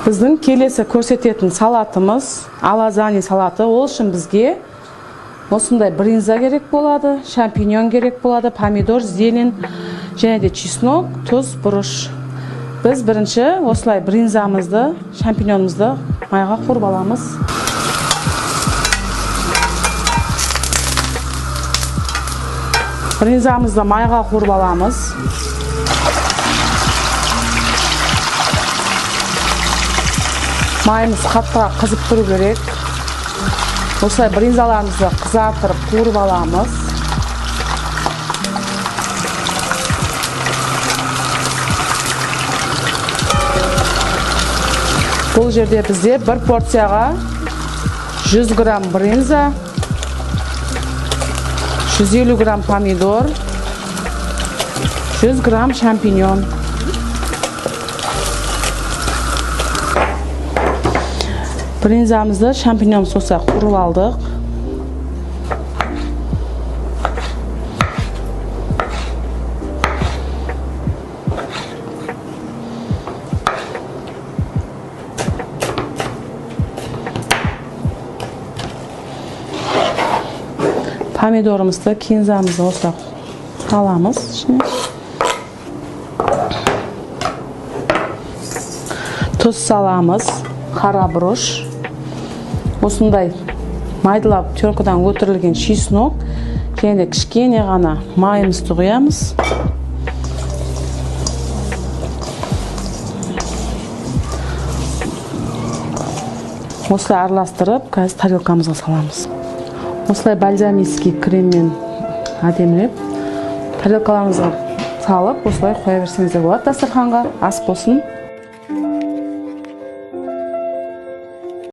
Біздің келесі көрсететін салатымыз алазани салаты. Ол үшін бізге осындай бринза керек болады, шампиньон керек болады, помидор, зелень және де чеснок, тұз, бұрыш. Біз бірінші осылай бринзамызды, шампиньонымызды майға қуырып аламыз. Бринзамызды майға қуырып аламыз. Майымыз қаттырақ қызып тұру керек. Осылай бринзаларымызды қызартырып қуырып аламыз. Бұл жерде бізде бір порцияға 100 грамм бринза, 150 грамм помидор, 100 грамм шампиньон. Бринзамызды, шампиньон соса қуырып алдық. Помидорымызды, кинзамызды осылай саламыз ішіне. Тұз саламыз, қара бұрыш. Осындай майдалап теркадан өтірілген чеснок және де кішкене ғана майымызды құямыз. Осылай араластырып, қазір тарелкамызға саламыз. Осылай бальзамический креммен әдемілеп тарелкаларыңызға салып, осылай қоя берсеңіздер болады дастарханға. Ас болсын.